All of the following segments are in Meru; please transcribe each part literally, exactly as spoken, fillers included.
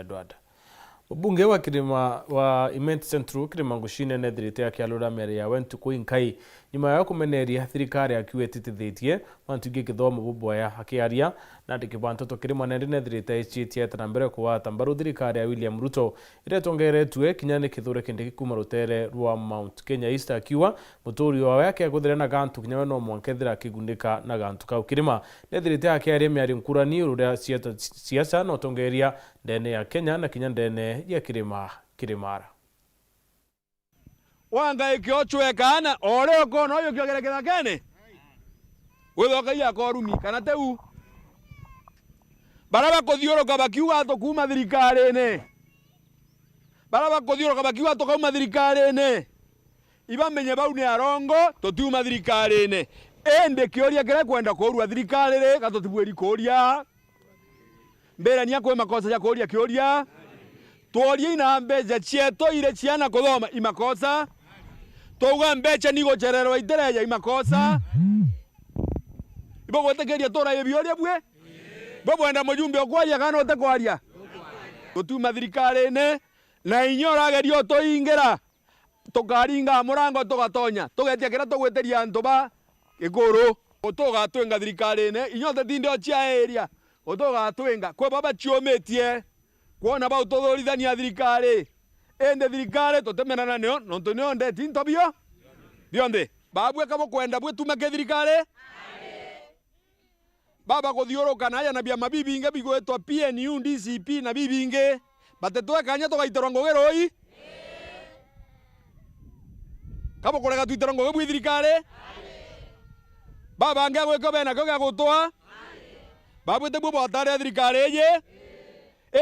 Edward. Mubunge wa Kirima wa Imenti Central, Kirima Ngucine, nethirite akiarura miario yawe ntuku inkai nyuma ya kumeneria thirikari akiuga ititithitie mantu ingi kithomo bubwea. Akiaria na andiki ba nteto, Kirima nandi nethirite aicitie eta na mbere kugwata mbaru thirikari ya William Ruto iria itongeretue kinya ni Kithure Kindiki kuuma rutere rwa Mount Kenya East, akiuga muturi wawe akiaguthire na gantu kinya we no mwanka ethira akigunika na gantu kau. Kirima nethirite akiaria miario nkurani iguru ria siasa, siasa na utongeria ndene ya Kenya na kinya ndene ya Kirima Kirimara. Wangaike ocwekana, o uria ukona uyu kiogere kithakene, withokagia akorumi, kana tiu? Baria bakuthiuruka bakiuga tukuuma thirikarine, baria bakuthiuruka bakiuga tukauma thirikarine, ibamenye bau ni arongo, tutiuma thirikarine. Indi kiuria kiria kwenda kuurua thirikari ri, ga tutibwiri kuuria. Mbirania kwi makosa ja kuuria kiuria. Tworiei na mbeca cietu iri ciana kuthoma i makosa. Twauga mbeca ni gucererwa itireja i makosa. Ibugwitikiria turaie biuria bwi? Bubwenda mujumbe ukwaria kana utikwaria? Gutiuma thirikarine, na inya urageria utuingira. Tukaringa murango tugatonya, tugetia kiria tugwitiria antu ba Gikuru. Utugatwinga thirikarine, inya utetinde uciairia, utugatwinga. Kwi baba ciumitie kwona bau tuthurithania thirikari. Indi thirikari tutimenana nio, nontu nio ndeti into bio bionthe. Babue ka bukwenda bwitume ki thirikari? Baba kuthiuruka na aja na biama bibingi bigwitwa P N U, D C P na bibingi. Batitwe kanya tugaitirwa ngugi rui? Ka bukurega twitirwa ngugi bwi thirikari? Babangi agwikio bena kio gia gutwa? Babwite buo bwataria thirikari iji?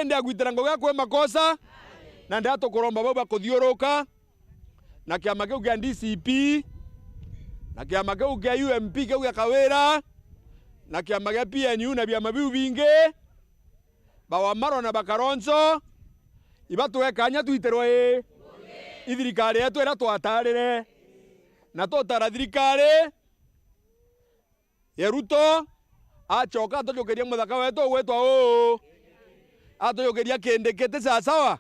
Indi agwitira ngugi akwi makosa? Na ndia tukuromba bau bakuthiuruka. Na kiama kiu kia D C P, na kiama kiu kia U M P kiu kia Kawira, na kiama kia P N U na biama biu bingi, ba Wamaro na ba Kalonzo, ibatwe kanya twitirwe i, i thirikari yetu iria twatarire, na tutara thirikari ya Ruto, acoka atujukiria muthaka wetu ugwitwa uu, atujukiria kindi kiti sawasawa.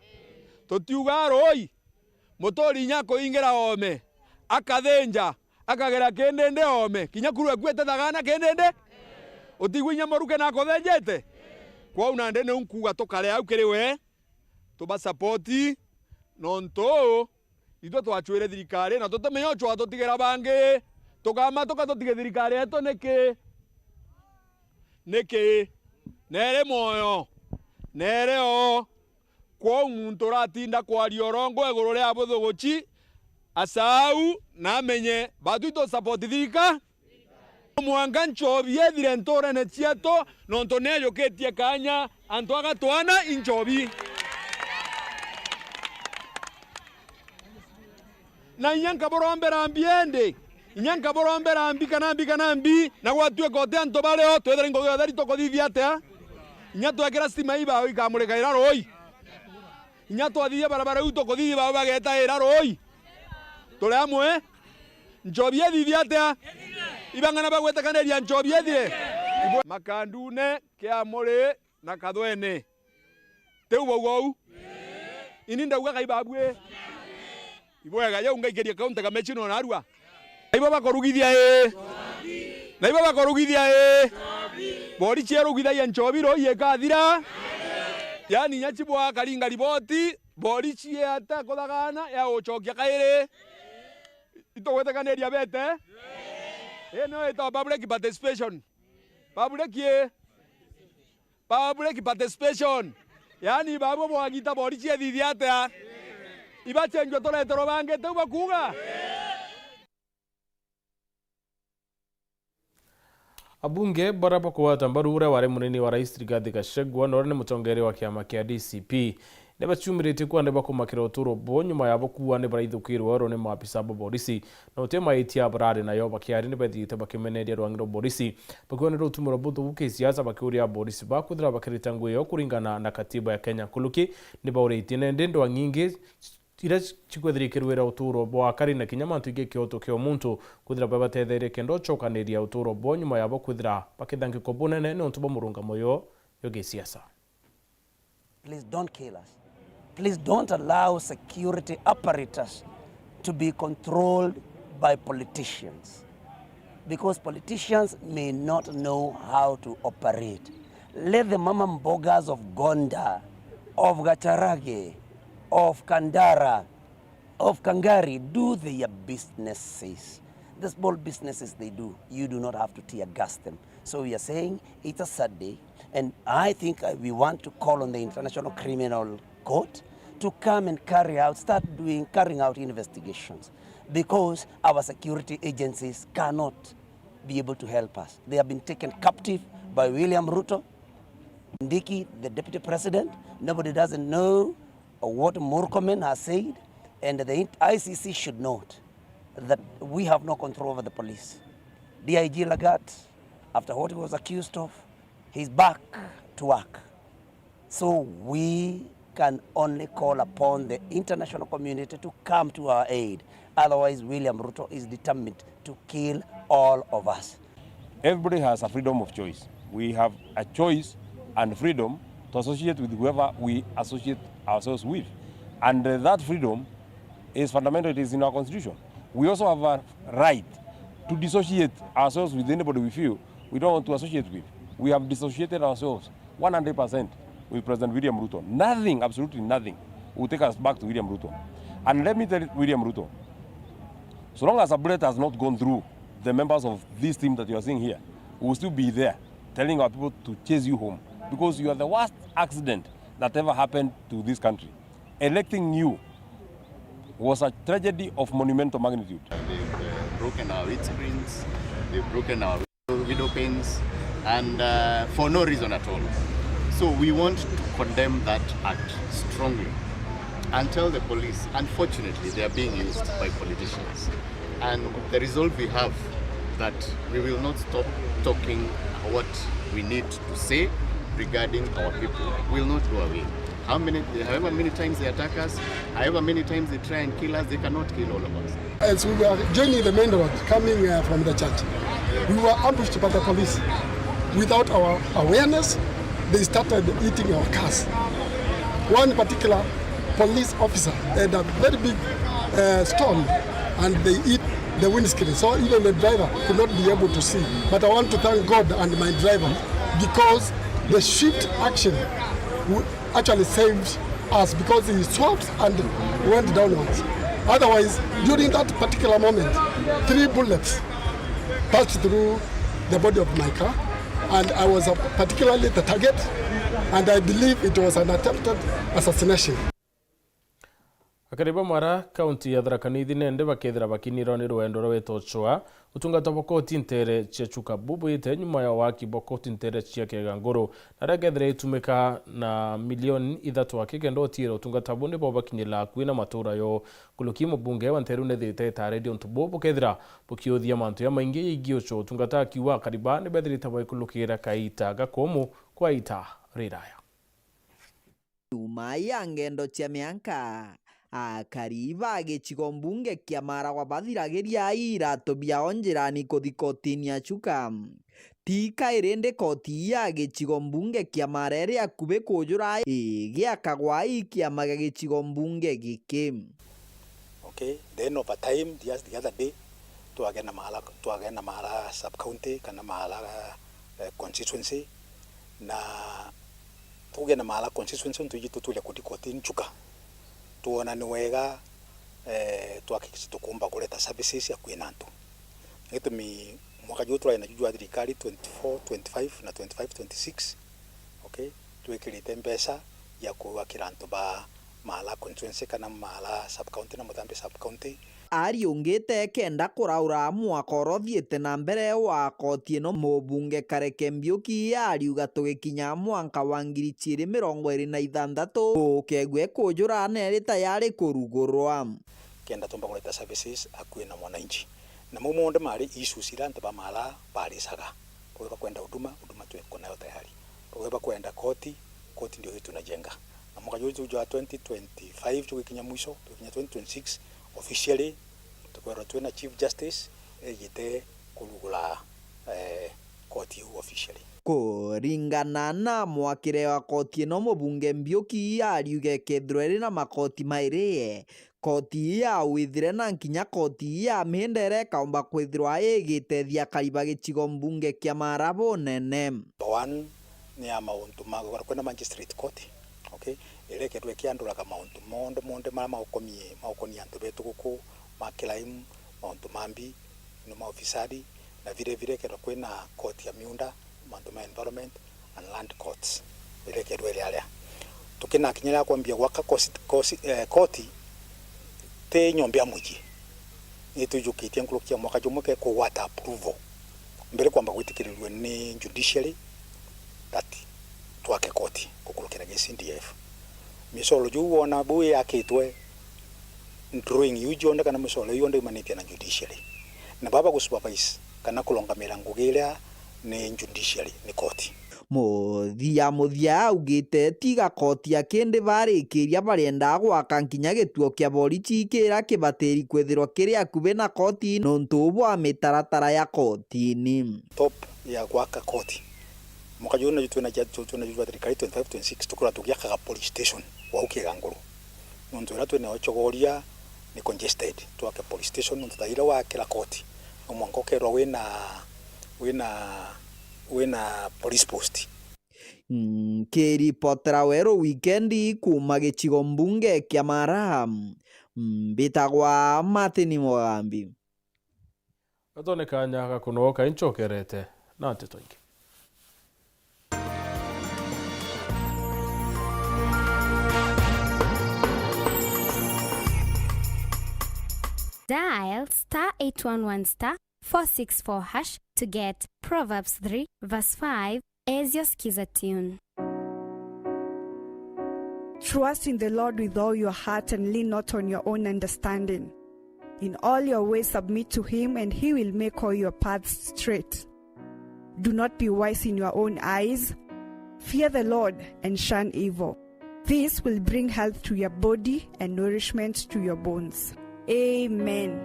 Tutiuga rui, muturi inya akuingira oome, akathinja, akagera kindindi oome, kinya kuru ekuite thagana kindindi. Utigua inya muruke na akuthinjite? Kwou nandi niu nkuuga tukare au kiri we, tuba support, nontu uu Itwe twacwire thirikari, na tutimenya ucwa tutigira bangi. Tukamatuka tutige thirikari yetu niki? Niki? Nere mwoyo, nere o. Kwou muntu uratinda kwaria urongo iguru ria buthuguci, aca au na amenye, batwi tu support thirika-, Mwanka nchobi ethire nturene cietu, nontu neejukitie kaanya antu agatwana i nchobi. Na inya nkaburombera mbi indi, inya nkaburombera mbi kana mbi kana mbi, na gwatuika uti antu bario, twithire ngugi utheri tukuthithia atia? Inya twekira stima ibao ikamurika ira rui. Inya twathithia barabara iu tukuthithia bao bageta ira rui. Turi amwe. Nchobi ethithia atia? Ibang'ana bagwitikaniria nchobi ethire? Ibwe-, Makandune, Kiamuri na Kathwene. Tiu bauga uu? Ini ndauga kai babui. Ibwega, jau ngaikiria kaunti kamechino narua. Na ibo bakorugithia ii. Na ibo bakorugithia ii. Bori cierugithagia nchobi roi ikathira. Yaani inya cibwaa karinga riboti, bori cieta kuthagana ya gucokia kairi. Itugwitikaniria bete? Ii niyo itagwa public participation. Public ii. Public participation. Yaani, babwe bwagita bori ciethithia atia? Ibacenjwe tureterwe bangi, tiu bakuuga? Abunge baria bakugwata mbaru uria wari munini wa rais Rigathi Gachagua na uria ni mutongeria wa kiama kia D C P, ni baciumiritie kuuga ni bakumakira uturo bwao nyuma ya bukuua ni baraithukirwe oro ni maabisa ba borisi. Na uti maitia barari nayo bakiaria ni bethirite bakimeneria rwangi rwa borisi, bakiuga ni rutumiro buthuku kisiasa, bakiuria borisi ba kwithira bakirita ngugi yao kuringana na katiba ya Kenya. Nkuruki ni bauritie nende ndwang'i ingi iria cikwithira ikirwira uturo bwa akari na kinya mantu ingi kioto kia muntu kwithira babatetheria kenda ucokaniria uturo bwao nyuma yabo kwithira bakithangikwa bunene niuntu bwa murungamo yo yo gisiasa. Please don't kill us. Please don't allow security apparatus to be controlled by politicians, because politicians may not know how to operate. Let the mama mbogas of Gonda, of Gacharage, of Kandara, of Kangari do their businesses. The small businesses they do, you do not have to tear gas them. So we are saying it's a sad day, and I think, uh, we want to call on the International Criminal Court to come and carry out, start doing, carrying out investigations, because our security agencies cannot be able to help us. They have been taken captive by William Ruto, Kindiki, the deputy president. Nobody doesn't know what Murkomen has said, and the I C C should note that we have no control over the police. D I G Lagat, after what he was accused of, he's back to work. So we can only call upon the international community to come to our aid. Otherwise, William Ruto is determined to kill all of us. Everybody has a freedom of choice. We have a choice and freedom to associate with whoever we associate ourselves with. And, uh, that freedom is fundamental, it is in our constitution. We also have a right to dissociate ourselves with anybody we feel we don't want to associate with. We have dissociated ourselves one hundred percent with President William Ruto. Nothing, absolutely nothing, will take us back to William Ruto. And let me tell William Ruto, so long as a bullet has not gone through the members of this team that you are seeing here, we will still be there telling our people to chase you home, because you are the worst accident that ever happened to this country. Electing you was a tragedy of monumental magnitude. They've, uh, broken our windscreens, they've broken our window panes, and, uh, for no reason at all. So we want to condemn that act strongly and tell the police, unfortunately, they are being used by politicians. And the resolve we have that we will not stop talking what we need to say regarding our people will not go away. How many, however many times they attack us, however many times they try and kill us, they cannot kill all of us. As we were joining the main road coming, uh, from the church, we were ambushed by the police. Without our awareness, they started hitting our cars. One particular police officer had a very big, uh, stone, and they hit the windscreen. So even the driver could not be able to see. But I want to thank God and my driver, because the swift action w-, actually saved us, because he swerved and went downwards. Otherwise, during that particular moment, three bullets passed through the body of my car, and I was, uh, particularly the target, and I believe it was an attempted assassination. Akari ba Mwara, kaunti ya Tharaka Nithi, nende bakethira bakinirwa ni rwendo rwa witochwa, utungata bwa koti ntere cia Chuka bubwite nyuma ya waki bwa koti ntere cia Keganguru, na riria kethira itumika na milioni ithatu aki kenda utiira utungata bu nibo bakinyira akui na matura yo. Nkuruki mubunge wa Nteru nethirite itaredi untu bu bukethira bukiuthia mantu jamaingi jaigie ucio utungata, akiuga akari ba nibethirite baikurukira kaita gakomu kwa ita riraya. Nyuma ya ngendo cia mianka, akari ba gicigo mbunge kia Maragwa bathiragiria iratu biao njirani kuthi kotini ya Chuka. Ti kairi indi koti ya gicigo mbunge kia Maragwa iri akubi kujura igiakagwa i kiama gia gicigo mbunge giki. Okay, then over time, the, the other day, twagena Maala, twagena Maala sub county kana Maala, eh, constituency, na tugena Maala constituency, ntu iji tutwire kuthi kotini Chuka, twona ni wega, eh, twahakikisha tukumba kureta services akui na antu. Gitumi mwaka juu turaina juu jwa thirikari twenty-four twenty-five na twenty-five twenty-six, okay, twikirite mbeca ya kuakira antu ba Maala constituency kana Maala sub county na Muthambia sub county. Ariungite kenda kuraura mwaka uria uthiite na mbere wa koti ino, mubunge Kareke Mbiuki ariuga tugikinya mwanka wa ngiri ciiri mirongo iiri na ithanthatu, ukegwe kujura neri tayari kurugurwa. Kenda tumba kureta services akui na mwananchi. Na mau monthe mari issues iria antu ba Maala baricaga. Bauga bakwenda huduma, huduma tuko nayo tayari. Bauga bakwenda koti, koti ndio hii tunajenga. Na mwaka juju jwa twenty twenty-five tugikinya mwisho, tugikinya twenty twenty-six, officially tukwirwa twina Chief Justice ejite kurugura, eh, koti iu officially. Kuringana na mwakire wa koti ino, mubunge Mbiuki ariuga ikethirwa iri na makoti mairi, koti ya Withire na nkinya koti ya Mindere ikaumba kwithirwa igitethia akari ba gicigo mbunge kia Maara bunene. Number one, ni ya mauntu ma kwina magistrate court, okay, iria ikethirwa ikianduraga mauntu monthe monthe maria magukomie, magukonie antu betu guku, ma crime, mauntu ma mbi, no ma ufisadi, na vile vile ikethirwa kwina court ya miunda, mantu ma environment and land courts, iria ikethirwa iri aria. Tukinakinya ria kwambia gwaka kosi-, kosi-, eh, koti, ti nyomba ya mucii. Ni twijukitie nkuruki ya mwaka jumwe ke kugwata approval mbere kwamba gwitikirirua ni judiciary that twake koti gukurukira G C D F. Misoro juu wona buu yakitwe, drawing iu jonthe kana misoro iu yonthe iumanitie na judiciary. Na baba gusupervise kana kurungamira ngugi iria ni judiciary, ni koti. Muthia muthia augite tiga koti akindi barikiria bariendaa gwaka nkinya gituo kia borichi kiria kibatiri kwithirwa kiri akubi na koti nontu bwa mitaratara ya kotini. Top ya gwaka koti. Mwaka juu naju twina ja-, tu-, twina ju jwa thirikari twenty-five twenty-six tukwirwa tugiakaga police station wau Kiganguru. Nontu iria twinayo Chogoria ni congested. Twake police station nontu thaa iria wakira koti, no mwanka ukerwa wina, wina, wina police post. Nkiripotera Weru Wikendi kuuma gicigo mbunge kia Maara, mbitagwa Martin Mugambi. Gatone kanya ga kunogoka inchokerete na nteto ingi. Dial star eight one one star four six four hash to get Proverbs three verse five as your Skiza tune. Trust in the Lord with all your heart and lean not on your own understanding. In all your ways submit to him, and he will make all your paths straight. Do not be wise in your own eyes. Fear the Lord and shun evil. This will bring health to your body and nourishment to your bones. Amen.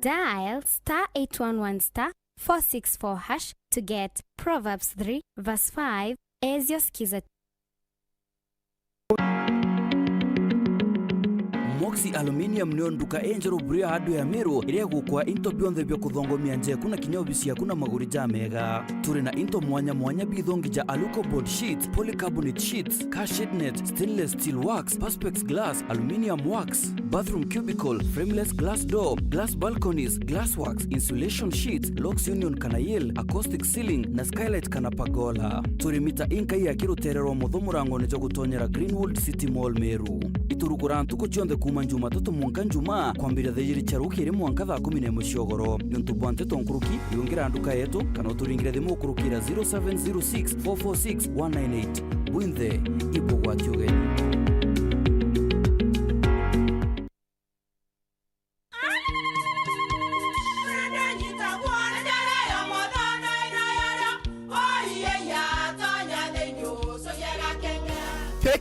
Dial star eight one one star four six four hash to get Proverbs three verse five as your Skiza. Moxie Aluminium nio nduka injeru buru ya hardware ya Meru iria igukwa into bionthe bia kuthongomia njeku na kinya obisi yaku na maguri jamega. Turi na into mwanya mwanya bithongi ja aluko board sheets, polycarbonate sheets, car shade net, stainless steel works, perspex glass, aluminium works, bathroom cubicle, frameless glass door, glass balconies, glass works, insulation sheets, locks union kana yale, acoustic ceiling, na skylight kana pagola. Turi mita inkai ya kirutere rwa mutho murangone jwa gutonyera Greenwood City Mall Meru. Iturugura ntuku cionthe kuuma Jumatatu mwanka Njumaa, kwambiria thaa ijiri cia rukiri mwanka thaa kumi na imwe cia ugoro. Niuntu bwa nteto nkuruki, riungira nduka yetu, kana uturingire thimu ukurukira zero seven zero six four four six one nine eight. Bwinthe, ibugwati ugeni.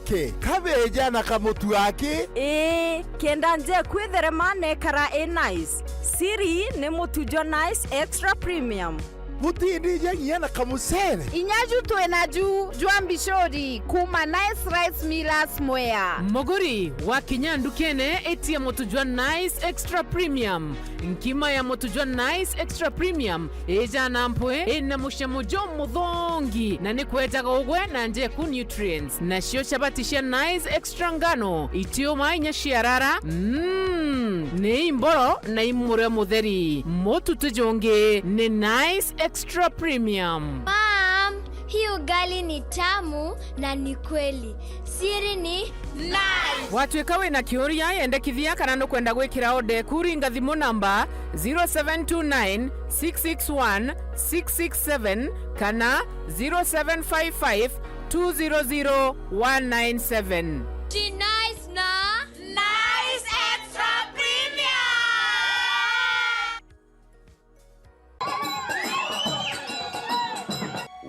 Kiki, kabeja na kamutu aki? Ii, kenda njeku itherema na ikara i nice. Siri ni mutu jwa Nice Extra Premium. Mutindi ja nginya na kamucere. Inya ju twi naju jwa mbicuri kuuma Nice Rice Millers Mwea. Muguri, wakinya ndukene, itia mutu jwa Nice Extra Premium. Nkima ya mutu jwa Nice Extra Premium ijana mpwi, ina mucamo jumuthongi, na ni kwejaga ugwe na njeku nutrients. Nacio chabati cia Nice Extra ngano, itiuma inya ciarara, mm, ni imboro na imurio mutheri. Mutu ti jungi ni Nice Extra Premium. Mom, hii ugali ni tamu na ni kweli. Siri ni Nice. Watuika wina kiuria, yendekithia kana nukwenda gwikira order eku, ringa thimu namba zero seven two nine six six one six six seven kana zero seven five five two zero zero one nine seven. Ji Nice na Nice Extra Premium.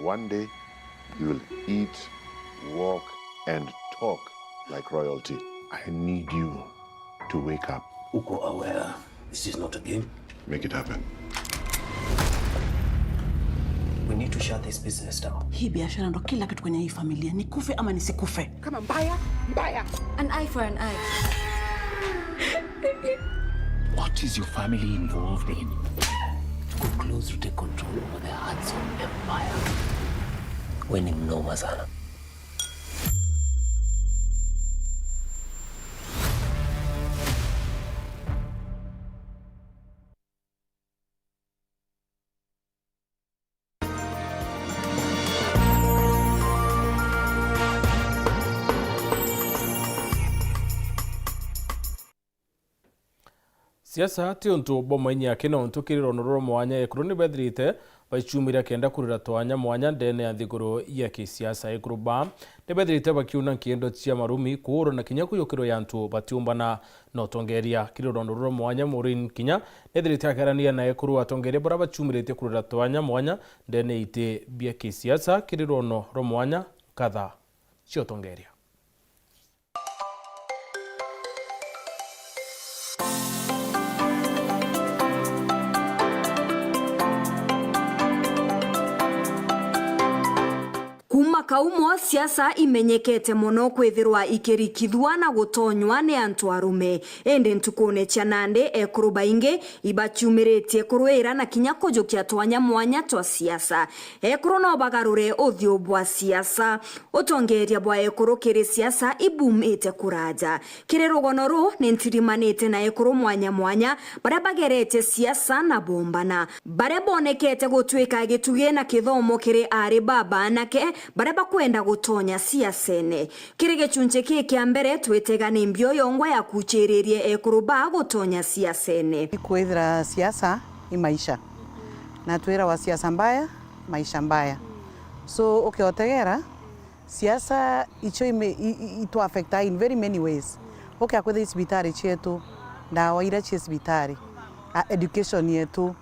One day, you will eat, walk, and talk like royalty. I need you to wake up. Uko aware this is not a game? Make it happen. Need to shut this business down. Hii biashara ndo kila kitu kwenye hii familia. Nikufe ama nisikufe. Kama mbaya, mbaya. An eye for an eye. What is your family involved in? Tuko close to take control over the Hudson Empire. We ni mnoma sana. Siasa ti untu bwa mainyi aki, nontu kiri rwono rwa mwanya ekuru ni bethirite baciumire kenda kurira twanya mwanya ndene ya nthiguru ya kisiasa. Ekuru ba ni bethirite bakiuna nkiendo cia marumi, kuurwa na kinya kuyukirwa ya antu batiumbana na utongeria. Kiri rwono rwa mwanya, Maureen Kinya nethirite akerania na ekuru atongeria baria baciumiritie kurira twanya mwanya ndene ya iti bia kisiasa kiri rwono rwa mwanya kadhaa cia utongeria. Kuuma kaumo, siasa imenyekete mono kwithirwa ikirikithua na gutonywa ni antu arume. Indi ntukune cia nandi, ekuru baingi ibaciumiritie kurwira na kinya kujukia twanya mwanya twa siasa. Ekuru no bagarure uthiu bwa siasa. Utongeria bwa ekuru kiri siasa ibumite kuraja. Kiri rugono ruu, ni ntirimanite na ekuru mwanya mwanya baria bageretie siasa na bombana, baria bonekete gutwika gitugi na kithomo kiri aari ba baanake baria bakwenda gutonya siasene. Kiri gichunchi kii kia mbere, twitega ni mbio yongwa ya kuchiririe ekuru ba gutonya siasene. Kwithira siasa i maisha, na twirawa siasa mbaya, maisha mbaya. So, ukiotegera, siasa icio ime-, i-, i-, itu affecta in very many ways. Ukea kwithira i cibitari cietu, ndawa iria cie cibitari, a, education yetu,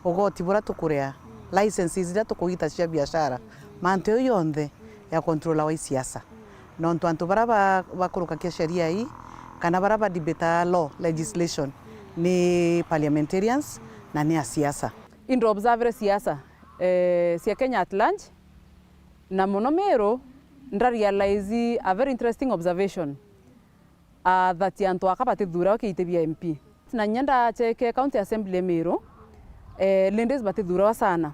ugoti buria tukuria, licenses iria tukugita cia biashara, mantu jau yonthe ya controlawa i siasa. Nontu antu baria ba-, bakurukakia sheria ii, kana baria ba debate law, legislation, ni parliamentarians na ni a siasa. Indro observere siasa, eh, cia Kenya at large, na mono Meru, nda realize a very interesting observation, ah, that antu aka batithurawa kiiti bia M P. Na inya ndacheke County Assembly ya Meru, eh, ladies batithurawa sana.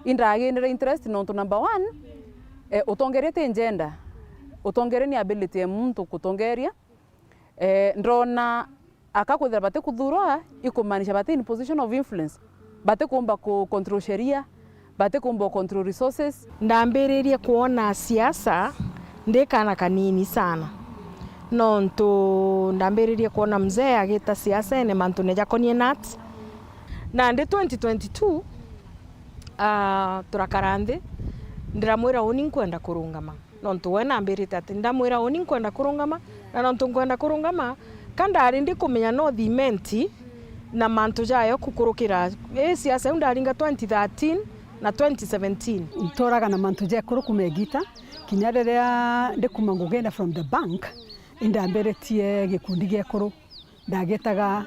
Indaginire interest nontu number one, eh, utongeria ti gender, utongeria ni ability ya muntu kutongeria. Eh, ndona aka kwithira batikuthurwa, ikumaanisha bati in position of influence. Batikuumba ku control sheria, batikuumba ku control resources. Ndambiririe kwona siasa ndi kaana kanini sana, nontu ndambiririe kwona mzee agita siasene mantune jakonie nuts. Nandi twenty twenty-two, ah, turakara nthi, ndiramwira uni nkwenda kurungama. Nontu we nambirite ati ndamwira uni nkwenda kurungama, na nontu nkwenda kurungama, ka ndari ndikumenya no thimenti na mantu jayo kukurukira. Ii siasa iu ndaringa twenty thirteen na twenty seventeen. Nturaga na mantu ja ekuru kuma igita, kinya riria ndikuma ngugenda from the bank, indambiritie gikundi gia ekuru. Ndagitaga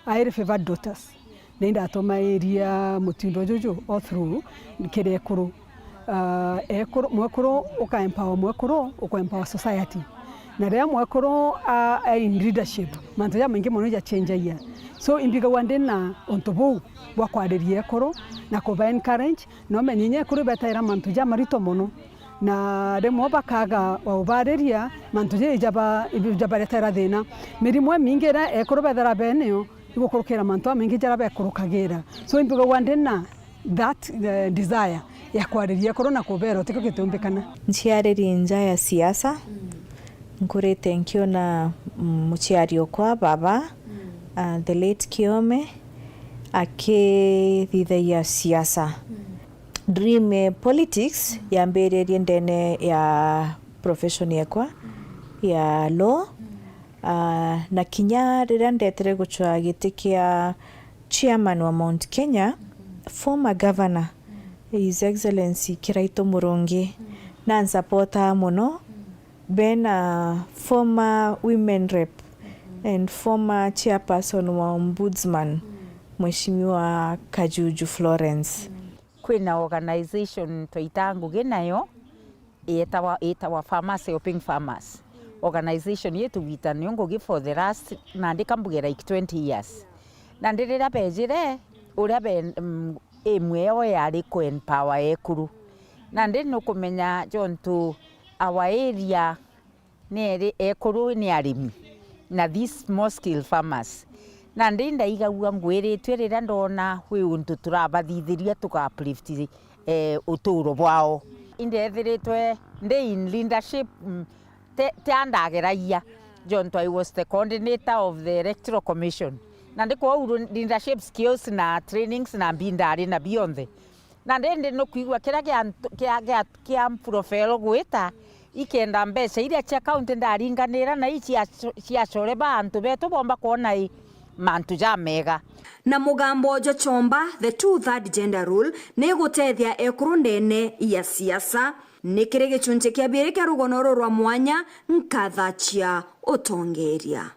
highly favoured daughters, na indatumairia mutindo juju all through kiri ekuru. Ah, ekuru, mwekuru uka empower mwekuru, uka empower society. Na riria mwekuru a, a in leadership, mantu jamaingi mono jachenjagia. So, imbigagua ndina untu buu bwa kwariria ekuru na kuba encourage, na umenye inya ekuru ibetaira mantu jamarito mono. Na rimwe bakaga ubariria mantu jii jaba-, jabaretera thina. Mirimo imingi iria ekuru bethera benayo igukurukira mantu jamaingi jaria bekurukagira. So, imbigagua ndina that, eh, desire ya kwariria ekuru na kubera utikio gitiumbikana. Nciariri nja ya siasa, nkurite nkiona, mm, muciari okwa baba, ah, the late Kiome, akithithagia siasa. Dream ya politics yambiririe ndene ya profession yekwa ya law. Ah, na kinya riria ndetire gucwa giti kia chairman wa Mount Kenya, former governor, His Excellency Kiraitu Murungi, nansupportaa mono. Bena former women rep and former chairperson wa ombudsman, Mheshimiwa Kajuju Florence. Kwina organization twaita ngugi nayo, yetawa, yetawa Farmers Helping Farmers. Organization yetu wita nio ngugi for the last, nandi kambuge like twenty years. Nandi riria bejire, uria be, mm, aim yao yari ku empower ekuru. Nandi nukumenya jontu our area ni eri ekuru ni arimi na these small scale farmers. Nandi ndaigagua ngwiritue riria ndona wi untu turabathithiria tuka uplift, eh, uturo bwao. Indethiritwe ndi in leadership, mm, te, te andageragia, jontu I was the coordinator of the electoral commission. Nandi kwou leadership skills na trainings na mbi ndari na bionthe. Na ndindi nukwigua kiria kia ntu-, kia, kia, kia profile gwita, ikenda mbeca iria cia county ndaringanira na ii cia, cia core ba antu betu bomba kwona i mantu jamega. Na mugambo jwa chomba, the two third gender rule, ni gutethia ekuru ndene ya siasa. Ni kiri gicunci kia biiri kia rugono ruru rwa mwanya, nkatha cia utongeria.